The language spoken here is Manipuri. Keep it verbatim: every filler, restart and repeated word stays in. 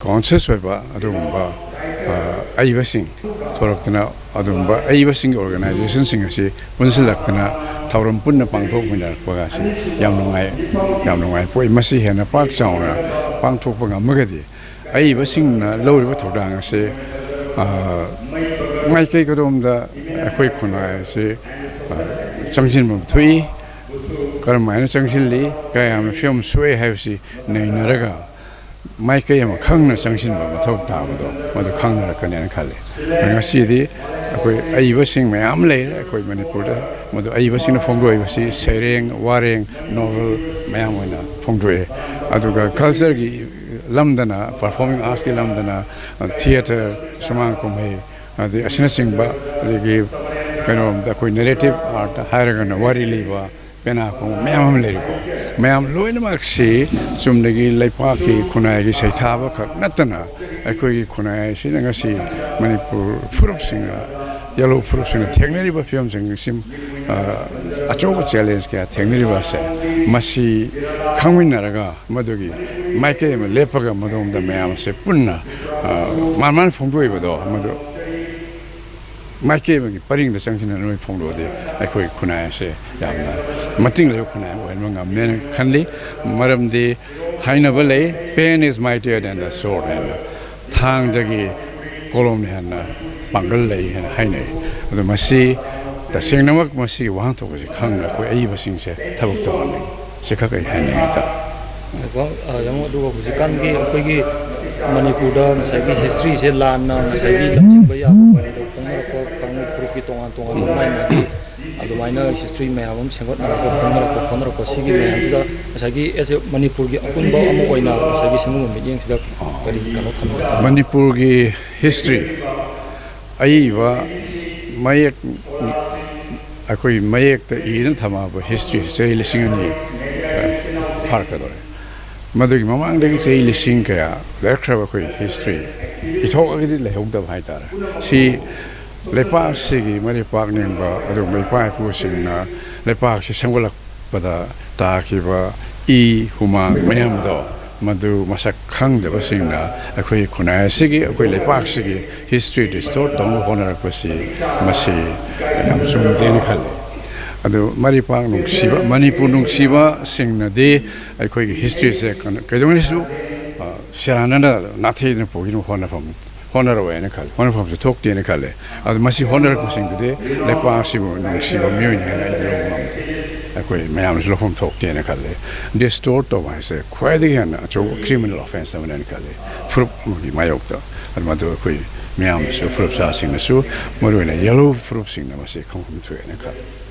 ꯀꯣꯟꯁꯤꯌꯁ ꯑꯣꯏꯕ ꯑꯗꯨꯒꯨꯝꯕ, ꯑ, ꯑꯏꯕꯁꯤꯡ ꯊꯣꯔꯛꯇꯅ, ꯑꯗꯨꯒꯨꯝꯕ ꯑꯏꯕꯁꯤꯡꯒꯤ ꯑꯣꯔꯒꯅꯥꯏꯖꯦꯁꯟꯁꯤꯡ ꯑꯁꯤ ꯄꯨꯟꯁꯤꯜꯂꯛꯇꯅ ꯊꯧꯔꯝ ꯄꯨꯟꯅ ꯄꯥꯡꯊꯣꯛꯃꯤꯟꯅꯔꯛꯄꯒꯁꯤ ꯌꯥꯝ ꯅꯨꯡꯉꯥꯏ, ꯌꯥꯝ ꯅꯨꯡꯉꯥꯏ ꯄꯣꯛꯏ꯫ ꯃꯁꯤ ꯍꯦꯟꯅ ꯄꯥꯛ ꯆꯥꯎꯅ ꯄꯥꯡꯊꯣꯛꯄ ꯉꯝꯃꯒꯗꯤ ꯑꯏꯕꯁꯤꯡꯅ ꯂꯧꯔꯤꯕ ꯊꯧꯗꯥꯡ ꯑꯁꯤ, ꯑ, ꯃꯥꯏꯀꯩ ꯀꯗꯣꯝꯗ ꯑꯩꯈꯣꯏ ꯈꯨꯟꯅꯥꯏ ꯑꯁꯤ, ꯑ, ꯆꯪꯁꯤꯟꯐꯝ ꯊꯣꯛꯏ, ꯀꯔꯝ ꯍꯥꯏꯅ ꯆꯪꯁꯤꯜꯂꯤ, ꯀꯌꯥꯝꯅ ꯐꯤꯕꯝ ꯁꯣꯛꯏ ꯍꯥꯏꯕꯁꯤ ꯅꯩꯅꯔꯒ ꯃꯥꯏꯀꯩ ꯑꯃ ꯈꯪꯅ ꯆꯪꯁꯤꯟꯕ ꯃꯊꯧ ꯇꯥꯕꯗꯣ ꯃꯗꯨ ꯈꯪꯅꯔꯛꯀꯅꯦꯅ ꯈꯜꯂꯤ꯫ ꯉꯁꯤꯗꯤ ꯑꯩꯈꯣꯏ ꯑꯏꯕꯁꯤꯡ ꯃꯌꯥꯝ ꯂꯩꯔꯦ ꯑꯩꯈꯣꯏ ꯃꯅꯤꯄꯨꯔꯗ, ꯃꯗꯨ ꯑꯏꯕꯁꯤꯡꯅ ꯐꯣꯡꯗꯣꯛꯏꯕꯁꯤ ꯁꯩꯔꯦꯡ, ꯋꯥꯔꯦꯡ, ꯅꯣꯚꯦꯜ ꯃꯌꯥꯝ ꯑꯣꯏꯅ ꯐꯣꯡꯗꯣꯛꯑꯦ꯫ ꯑꯗꯨꯒ ꯀꯜꯆꯔꯒꯤ ꯂꯝꯗꯅ, ꯄꯔꯐꯣꯔꯃꯤꯡ ꯑꯥꯔꯠꯁꯀꯤ ꯂꯝꯗꯅ, ꯊꯤꯌꯦꯇꯔ, ꯁꯨꯃꯥꯡ ꯀꯨꯝꯍꯩ, ꯑꯗꯩ ꯑꯁꯤꯅꯆꯤꯡꯕ, ꯑꯗꯒꯤ ꯀꯩꯅꯣꯔꯣꯝꯗ ꯑꯩꯈꯣꯏ ꯅꯦꯔꯦꯇꯤꯞ ꯑꯥꯔꯠ ꯍꯥꯏꯔꯒꯅ ꯋꯥꯔꯤ ꯂꯤꯕ, ꯄꯦꯅꯥ ꯈꯣꯡꯕ ꯃꯌꯥꯝ ꯑꯃ ꯂꯩꯔꯤꯀꯣ꯫ ꯃꯌꯥꯝ ꯂꯣꯏꯅꯃꯛꯁꯤ ꯆꯨꯝꯅꯒꯤ ꯂꯩꯄꯥꯛꯀꯤ ꯈꯨꯟꯅꯥꯏꯒꯤ ꯁꯩꯊꯥꯕ ꯈꯛ ꯅꯠꯇꯅ ꯑꯩꯈꯣꯏꯒꯤ ꯈꯨꯟꯅꯥꯏ ꯑꯁꯤꯅ ꯉꯁꯤ ꯃꯅꯤꯄꯨꯔ ꯐꯨꯔꯨꯞꯁꯤꯡꯅ, ꯌꯦꯜꯍꯧ ꯐꯨꯔꯨꯞꯁꯤꯡꯅ ꯊꯦꯡꯅꯔꯤꯕ ꯐꯤꯕꯝꯁꯤꯡ ꯑꯁꯤ, ꯑ, ꯑꯆꯧꯕ ꯆꯦꯂꯦꯟꯖ ꯀꯌꯥ ꯊꯦꯡꯅꯔꯤꯕ ꯑꯁꯦ, ꯃꯁꯤ ꯈꯪꯃꯤꯟꯅꯔꯒ ꯃꯗꯨꯒꯤ ꯃꯥꯏꯀꯩ ꯑꯃ ꯂꯦꯞꯄꯒ ꯃꯗꯣꯝꯗ ꯃꯌꯥꯝ ꯑꯁꯦ ꯄꯨꯟꯅ, ꯑ, ꯃꯥ ꯃꯥꯅ ꯐꯣꯡꯗꯣꯛꯏꯕꯗꯣ ꯃꯗꯨ ꯃꯥꯏꯀꯩ ꯑꯃꯒꯤ ꯄꯔꯤꯡꯗ ꯆꯪꯁꯤꯟꯅꯅꯕꯒꯤ ꯐꯣꯡꯗꯣꯛꯑꯗꯤ ꯑꯩꯈꯣꯏ ꯈꯨꯟꯅꯥꯏ ꯑꯁꯦ ꯌꯥꯝꯅ ꯃꯇꯤꯡ ꯂꯩꯕ ꯈꯨꯟꯅꯥꯏ ꯑꯃ ꯑꯣꯏꯍꯟꯕ ꯉꯝꯃꯦꯅ ꯈꯜꯂꯤ꯫ ꯃꯔꯝꯗꯤ ꯍꯥꯏꯅꯕ ꯂꯩ, "Pen is mightier than the sword" ꯍꯥꯏꯅ, ꯊꯥꯡꯗꯒꯤ ꯀꯣꯂꯣꯝꯅ ꯍꯦꯟꯅ ꯄꯥꯡꯒꯜ ꯂꯩ ꯍꯥꯏꯅ ꯍꯥꯏꯅꯩ꯫ ꯑꯗꯣ ꯃꯁꯤ ꯇꯁꯦꯡꯅꯃꯛ ꯃꯁꯤꯒꯤ ꯋꯥꯍꯟꯊꯣꯛ ꯑꯁꯤ ꯈꯪꯅ ꯑꯩꯈꯣꯏ ꯑꯏꯕꯁꯤꯡꯁꯦ ꯊꯕꯛ ꯇꯧꯍꯟꯅꯤꯡꯉꯤ꯫ ꯁꯤꯈꯛ ꯑꯩ ꯍꯥꯏꯅꯤꯡꯉꯤ ꯏꯇꯥꯎ꯫ ꯑꯗꯨꯒ, ꯑ, ꯌꯦꯡꯉꯣ, ꯑꯗꯨꯒ ꯍꯧꯖꯤꯛꯀꯥꯟꯒꯤ ꯑꯩꯈꯣꯏꯒꯤ ꯃꯅꯤꯄꯨꯔꯗ ꯉꯁꯥꯏꯒꯤ ꯍꯤꯁꯇ꯭ꯔꯤꯁꯦ ꯂꯥꯟꯅ ꯉꯁꯥꯏꯒꯤ ꯂꯝꯖꯤꯡꯕ ꯌꯥꯕ ꯋꯥꯔꯤꯗꯣ ꯐꯣꯡꯅꯔꯛꯄ, ꯀꯥꯡꯂꯨꯞ ꯐꯨꯔꯨꯞꯀꯤ ꯇꯣꯉꯥꯟ ꯇꯣꯉꯥꯟꯕ ꯃꯥꯏ ꯃꯥꯒꯤ ꯑꯗꯨꯃꯥꯏꯅ ꯍꯤꯁꯇ꯭ꯔꯤ ꯃꯌꯥꯝ ꯑꯃ ꯁꯦꯝꯒꯠꯅꯔꯛꯄ, ꯐꯣꯡꯅꯔꯛꯄ ꯈꯣꯠꯅꯔꯛꯄ ꯁꯤꯒꯤ ꯃꯌꯥꯝꯁꯤꯗ ꯉꯁꯥꯏꯒꯤ as a ꯃꯅꯤꯄꯨꯔꯒꯤ ꯑꯄꯨꯟꯕ ꯑꯃ ꯑꯣꯏꯅ ꯉꯁꯥꯏꯒꯤ ꯁꯤꯒꯨꯝꯕ ꯃꯤꯠꯌꯦꯡꯁꯤꯗ ꯀꯔꯤ ꯀꯩꯅꯣ ꯊꯝꯕꯤꯒꯦ? ꯃꯅꯤꯄꯨꯔꯒꯤ ꯍꯤꯁꯇ꯭ꯔꯤ ꯑꯏꯕ ꯃꯌꯦꯛ, ꯑꯩꯈꯣꯏ ꯃꯌꯦꯛꯇ ꯏꯗꯨꯅ ꯊꯝꯃꯛꯄ ꯍꯤꯁꯇ꯭ꯔꯤ ꯆꯍꯤ ꯂꯤꯁꯤꯡ ꯑꯅꯤ ꯐꯥꯔꯛꯀꯗꯧꯔꯦ꯫ ꯃꯗꯨꯒꯤ ꯃꯃꯥꯡꯗꯒꯤ ꯆꯍꯤ ꯂꯤꯁꯤꯡ ꯀꯌꯥ ꯂꯩꯔꯛꯈ꯭ꯔꯕ ꯑꯩꯈꯣꯏ ꯍꯤꯁꯇ꯭ꯔꯤ ꯏꯊꯣꯛꯑꯒꯗꯤ ꯂꯩꯍꯧꯗꯕ ꯍꯥꯏꯇꯥꯔꯦ꯫ ꯁꯤ ꯂꯩꯄꯥꯛꯁꯤꯒꯤ ꯃꯔꯩꯄꯥꯛ ꯅꯤꯡꯕ ꯑꯗꯨꯒꯨꯝꯕ ꯏꯄꯥ ꯏꯄꯨꯁꯤꯡꯅ ꯂꯩꯄꯥꯛꯁꯤ ꯁꯦꯝꯒꯠꯂꯛꯄꯗ ꯇꯥꯈꯤꯕ ꯏ ꯍꯨꯃꯥꯡ ꯃꯌꯥꯝꯗꯣ ꯃꯗꯨ ꯃꯁꯛ ꯈꯪꯗꯕꯁꯤꯡꯅ ꯑꯩꯈꯣꯏ ꯈꯨꯟꯅꯥꯏ ꯑꯁꯤꯒꯤ, ꯑꯩꯈꯣꯏ ꯂꯩꯄꯥꯛꯁꯤꯒꯤ history distort ꯇꯧꯅꯕ ꯍꯣꯠꯅꯔꯛꯄꯁꯤ, ꯃꯁꯤ ꯌꯥꯝ ꯆꯨꯝꯗꯦꯅ ꯈꯜꯂꯤ꯫ ꯑꯗꯨ ꯃꯔꯤꯄꯥꯛ ꯅꯨꯡꯁꯤꯕ, ꯃꯅꯤꯄꯨꯔ ꯅꯨꯡꯁꯤꯕꯁꯤꯡꯅꯗꯤ ꯑꯩꯈꯣꯏꯒꯤ historyꯁꯦ ꯀꯩꯅꯣ, ꯀꯩꯗꯧꯉꯩꯗꯁꯨ, ꯑ, ꯁꯦꯔꯥꯟꯅꯅ ꯅꯥꯊꯩꯗꯅ ꯄꯨꯈꯤꯅꯕ ꯍꯣꯠꯅꯐꯝ ꯍꯣꯠꯅꯔꯛꯑꯣꯏꯅ ꯈꯜꯂꯤ, ꯍꯣꯠꯅꯐꯝꯁꯨ ꯊꯣꯛꯇꯦꯅ ꯈꯜꯂꯤ꯫ ꯑꯗꯨ ꯃꯁꯤ ꯍꯣꯠꯅꯔꯛꯄꯁꯤꯡꯗꯨꯗꯤ ꯂꯩꯄꯥꯛ ꯑꯁꯤꯕꯨ ꯅꯨꯡꯁꯤꯕ ꯃꯤꯑꯣꯏꯅꯤ ꯍꯥꯏꯅ ꯑꯩꯗꯤ ꯂꯧꯕ ꯉꯝꯗꯦ꯫ ꯑꯩꯈꯣꯏ ꯃꯌꯥꯝꯅꯁꯨ ꯂꯧꯐꯝ ꯊꯣꯛꯇꯦꯅ ꯈꯜꯂꯤ꯫ Distort ꯇꯧꯕ ꯍꯥꯏꯁꯦ ꯈ꯭ꯋꯥꯏꯗꯒꯤ ꯍꯦꯟꯅ ꯑꯆꯧꯕ criminal offence ꯑꯃꯅꯦꯅ ꯈꯜꯂꯤ, ꯐꯨꯔꯨꯞ ꯑꯃꯒꯤ ꯃꯥꯌꯣꯛꯇ꯫ ꯑꯗꯨ ꯃꯗꯨ ꯑꯩꯈꯣꯏ ꯃꯌꯥꯝꯅꯁꯨ, ꯐꯨꯔꯨꯞ ꯆꯥꯁꯤꯡꯅꯁꯨ, ꯃꯔꯨꯑꯣꯏꯅ ꯌꯦꯜꯂꯣ ꯐꯨꯔꯨꯞꯁꯤꯡꯅ ꯃꯁꯤ ꯈꯪꯐꯝ ꯊꯣꯛꯑꯦꯅ ꯈꯜꯂꯤ꯫